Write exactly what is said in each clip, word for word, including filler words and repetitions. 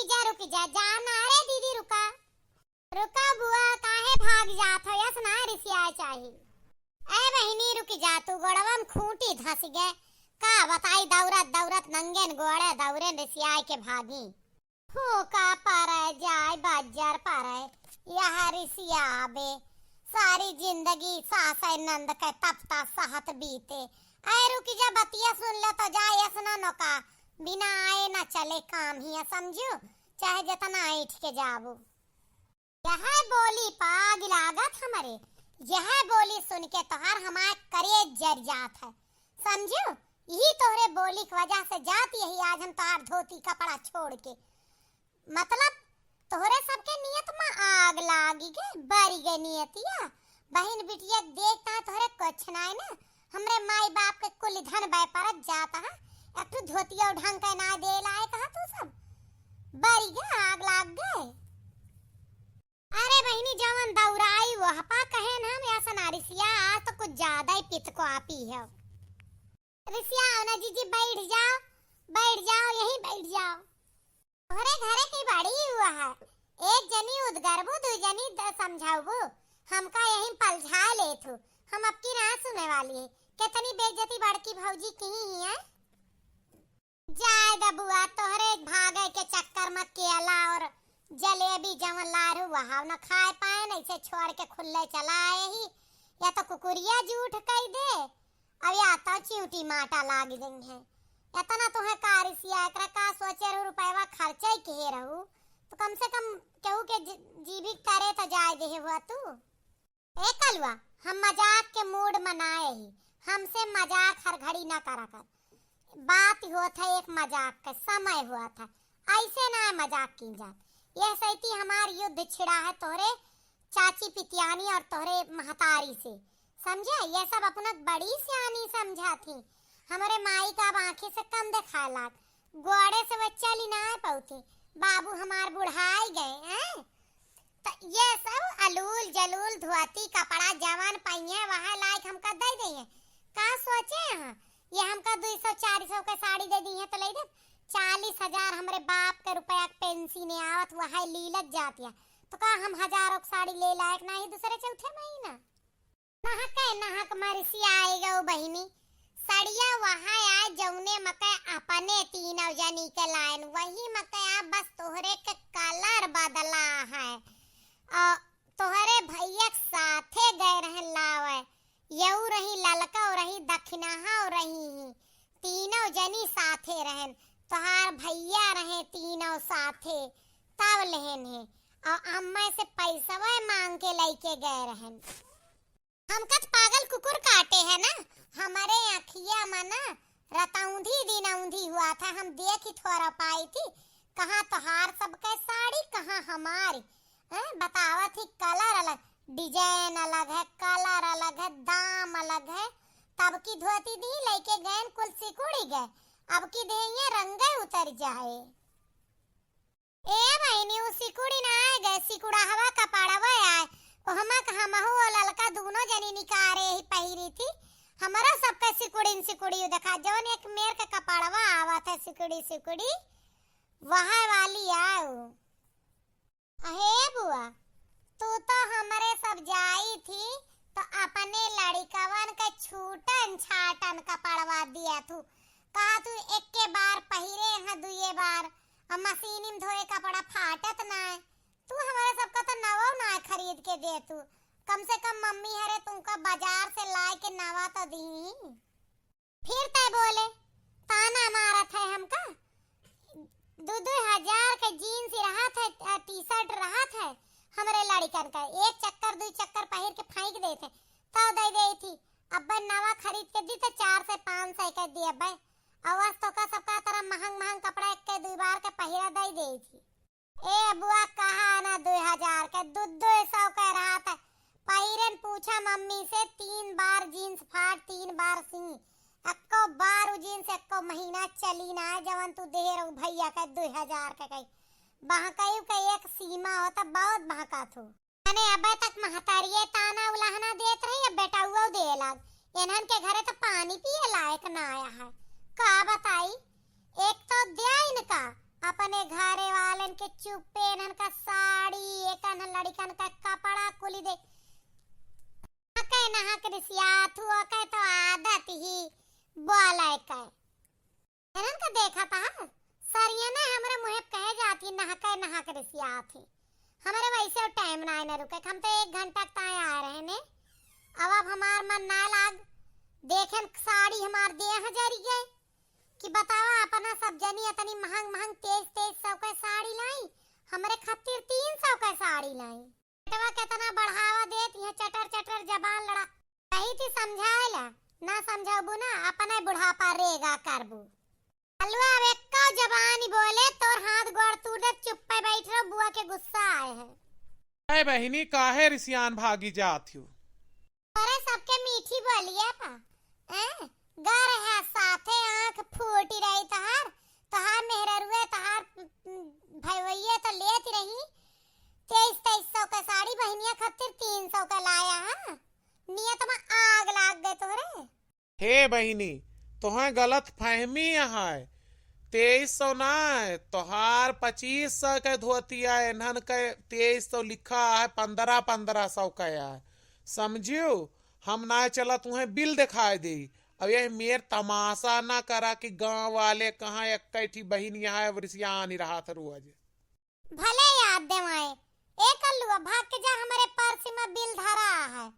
जा, रुक जा, जा ना रे दीदी, रुका। रुका बुआ, काहे भाग जात हो? यस ना रिसियाए चाही। ए बहिनी, रुक जा, तू गोड़वा में खूंटी धस गए। का बताई, दौड़त दौड़त नंगेन गोड़े दौड़ेन रिसियाए के भागी। फूका परे जाए बज्जर परे, यह रिसियाबे। सारी जिंदगी सास नंद के तपता सहत बीते। ऐ रुकी जा, बतिया सुन ले तो जा, ऐसना नोका बिना आए न चले काम ही है, समझू? चाहे जितना ऐंठ के जाबू। यह बोली पाग लागत हमरे, यह बोली सुन के तोहार हमार करेज जर जात है, समझू? यही तोहरे बोली की वजह से जात यही आज हम तोहार धोती कपड़ा छोड़ के। मतलब तोहरे सबके नियत में आग लागी गे, बरी गे नियतिया। बहिन बिटिया देखता है तोहरे कुछ नाय ना, हमरे माई बाप के कुल धन बै परत जाता है, एक ठो धोतिया ढंग के ना दे लाए कहा तू सब, बरी गे आग लाग गए। अरे बहिनी, जवन दौराई वह पा कहे ना हम, ऐसा ना रिसिया, आज तो कुछ ज्यादा ही पित को आपी है। रिसिया आओ ना जीजी, बैठ जाओ, बैठ जाओ, यहीं बैठ जाओ। तोहरे घरे की बड़ी हुआ है, एक जनी उदगरबू, दू जनी द-, समझाउबू। हमका यहीं पलझा लेत हो, हम अब की ना सुने वाली है। कितनी बेइज्जती बड़की भौजी की ही है। जाए द बुआ, तोहरे भागे के चक्कर में केला और जलेबी जवन लारू वहाव न खाए पाए, न इसे छोड़ के खुले चला आए ही। या तो कुकुरिया जूठ कई दे, अब या तो चिउटी माटा लाग गई है। इतना तोहे का रिसिया, एकरा का सोचे रहू, रुपयवा खर्चा ही किहे रहू, तो कम से कम केहू के जी-, जीविक तरे तो जाए देहे हुआ तू। ए कलुआ, हम मजाक के मूड में ना ही, हमसे मजाक हर घड़ी ना करा कर। बात होत है एक मजाक के, समय होत है, ऐसे ना मजाक की जात। यह सैती हमार युद्ध छिड़ा है तोहरे चाची पितियानी और तोहरे महतारी से, समझे? यह सब अपना बड़ी सियानी समझा थी, हमरे माई का अब आँखी से कम देखाए लाग, गोड़े से वह चली ना पाउती, बाबू हमार बुढ़ाई गए हैं। त ये सब अलूल जलूल धोती कपड़ा जवन पहिए वह लायक हमका दे दे हैं। का सोचे हैं? ये हमका दुई सौ चार सौ के साड़ी दे दी है तो ले दे। चालीस हजार हमरे बाप के रुपया के पेंशन आवत, वह लीलत जात या। तो का हम हजारों के साड़ी ले लायक नाही दूसरे चौथे महीना? नहके नहक मरसियाए गो बहिनी, सड़िया वहाँ आए जौने मके अपने तीनों जनी के लायन, वही मके आ बस तोहरे के कलर बदला है। अ, तोहरे भैया के साथे गए रहन लावे, यऊ रही ललका और रही दखिनहा और रही ही, तीनों जनी साथे रहन, तोहार भैया रहे तीनों साथे, तब लेहन है। और अम्मा से पैसवा मांग के लइके गए रहन। हमका त पागल कुकुर काटे है ना, हमरे अखिया में ना रतौंधी दिन औंधी हुआ था, हम देख ही थोड़ा पाई थी, कहाँ तोहार सबके साड़ी, कहाँ हमारी। हैं, बतावत ही कलर अलग, डिजाइन अलग है, कलर अलग है, दाम अलग है। तब की धोती दी लेके गए कुल सिकुड़ी गए, अब की देहिया रंगे उतर जाए। ए बहिनी, उ सिकुड़ी ना आए गए, सिकुड़ाहवा कपड़वा आए। ओहमा क हमहू ओ ललका दूनो जनी निकारे ही पहिरी थी। हमरा सबके सिकुड़िन सिकुड़ी उ देखा, जौन एक मेर के कपड़वा आवत है सिकुड़ी सिकुड़ी, वह वाली आए उ। अहे बुआ, तू तो हमरे सब जाई थी, तो अपने लड़िकवन के छूटन छाटन कपड़वा दिया थू। कहा तू एक्के बार पहिरे हैं, दुए बार, अब मशीनी में धोए कपड़ा फाटत ना है। तू हमरे सबका तो नवो ना खरीद के दे तू, कम से कम मम्मी हरे तुमका बाजार से लाए के नवा तो दी। फिर तय बोले, ताना मारत है हमका। दो दो हजार के जींस रहत है, अ, टी शर्ट रहत है हमरे लड़िकन का, एक चक्कर दुई चक्कर पहिर के फेंक देते, तब दे दे थी। अब नवा खरीद के दी तो चार से पाँच सौ के दी अब। अवस तो का सबका तरह महंग महंग कपड़ा एक के दुई बार के पहिरा दे दे थी। ए बुआ, कहा ना दुई हजार के, दू दू सौ के रहत है। पहिरन पूछा मम्मी से, तीन बार जींस फाट, तीन बार सी। एक्को बार उ जींस एक्को महीना चली ना, जवन तू देहे रहू भैया के दुई हजार के कही। बहकाई के एक सीमा होता, बहुत बहका थू। अने अबे तक महतारिये ताना उलाहना देत रही, अब बेटउआ दे लाग। इन्हन के घरे तो पानी पिए लायक ना आया है। का बताई, एक तो द्या इनका, अपने घरे वालन के चुप्पे, इन्हन का साड़ी, एक इन्हन लड़िकन का कपड़ा कुली दे। नहके नहक रिसियात हु, ओके तो आदत ही बोले के। इन्हन का देखा था, सरियने हमरे मुँहे पे कहे जाती, नहके नहक रिसियात ही। हमरे वैसे टाइम ना न रुके, हम तो एक घंटा ताए आए रहे ने। अब, अब हमार मन ना लाग, देखेन साड़ी हमार देह जरी गए कि बतावा, अपना सब जनी इतनी महंग महंग तेईस तेईस सौ के साड़ी लाई, हमरे खातिर तीन सौ के साड़ी लाई। बेटवा केतना बढ़ावा देत, यहाँ चटर चटर जबान लड़ा। कही थी समझाए ला, ना समझाबू ना, अपने बुढ़ापा रेगा करबू। कलुआ, अब एक्का जबानी बोले, तोर हाथ गोड़ तोड़ दे, चुप्पे बैठ रहो, बुआ के गुस्सा आए है। अरे बहिनी, काहे रिसियान भागी जात हो? अरे सबके मीठी बोलिए पा, हैं? गर है साथे आँख फूटी रही तहार, तहार मेहररुए, तहार, उम, भैवैये तो लेत रही, तेईस तेईस सौ के साड़ी बहिनिया खातिर तीन सौ के लाया है। नियत में आग लाग गए तोहरे। हे बहिनी, तोहें गलत फहमी है। तेईस सौ ना है, तोहार पच्चीस सौ के धोतिया, इन्हन के तेईस सौ लिखा है, पन्द्रह पन्द्रह सौ का है। समझियो, हम ना चला तुहें बिल दिखाए दे। अब यह मेर तमाशा ना करा कि गाँव वाले कहाँ एक ठी बहिन यहाँ है, रिसियान ही रहा था रोज। भले याद देवाए। ए कल्लुआ, भाग के जा, हमरे पर्स में बिल धरा है।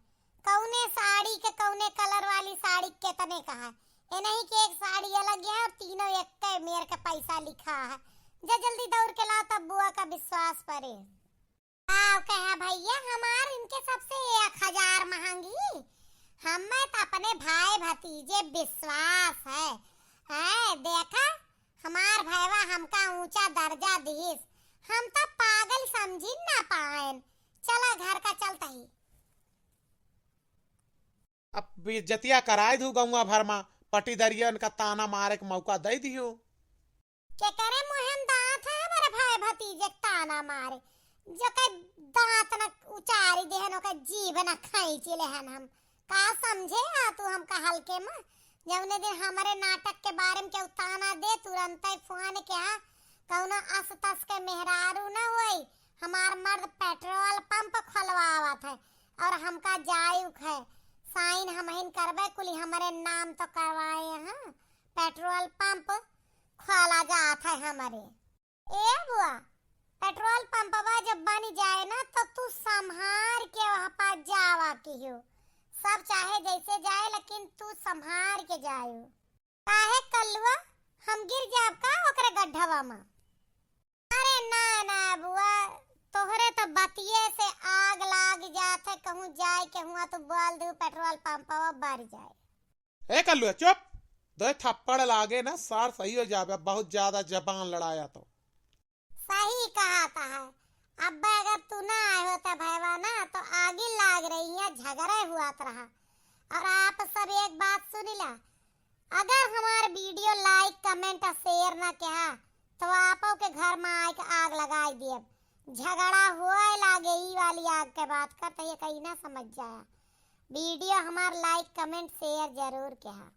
कौने साड़ी के, कौने कलर वाली साड़ी केतने का है। ए नहीं कि एक साड़ी अलग है और तीनों एक के मेर के पैसा लिखा है। जा जल्दी दौड़ के ला, तब बुआ का विश्वास परे। आओ कहा भैया, हमार इनके सबसे एक हजार महंगी। हमें तो अपने भाई भतीजे विश्वास है। है, देखा, हमार भैवा हमका ऊंचा दर्जा दिहिस, हम तो पागल समझी ना पाएन। चला घर का चलत ही। अब बेइज्जतिया कराए दू गौवा भर मा, पटीदरियन का ताना मारे के मौका दे दियो। के करे मुँह में दांत है हमारे भाई भतीजे के ताना मारे, जो के दांत न उचारी देहन, ओके जीभ न खींची लेहन हम। का समझे हा तू हमका हल्के में? जौने दिन हमरे नाटक के बारे में केहू ताना दे, तुरंतै फोन किहा, कौनो अस तस के मेहरारू न होई, हमार मर्द पेट्रोल पंप खोलवावत है और हमका जायु है, साइन हमहिन करबे, कुली हमरे नाम तो करवाए हैं, पेट्रोल पंप खोला जात है हमरे। ए बुआ, पेट्रोल पंपवा जब बनी जाए ना, तो तू संभार के वहाँ पास जावा किहियो। सब चाहे जैसे जाए, लेकिन तू संभार के जायो। काहे कल्लुआ, हम गिर जाब का ओकरे गड्ढवा में? अरे ना ना बुआ, तोहरे तो बतिये से आग लाग जात है। कहूँ जाए के हुआ तो बोल दू पेट्रोल पंपवा बर जाए। ए कल्लुआ, चुप! दो थप्पड़ लागे ना, सार सही हो जाबे, बहुत ज्यादा जबान लड़ाया तो। सही कहा था है। अब अगर तू ना आए होता भैवा ना, तो आगी लाग रही है, झगड़े हुआ रहा। और आप सब एक बात सुनी ला, अगर हमार video like, comment और share ना किहा, तो आपो के घर में आके आग लगाई दियब। झगड़ा होए लागे, ई वाली आग के बात करते ये कहीं ना समझ जाया। Video हमार like, comment, share जरूर किहा।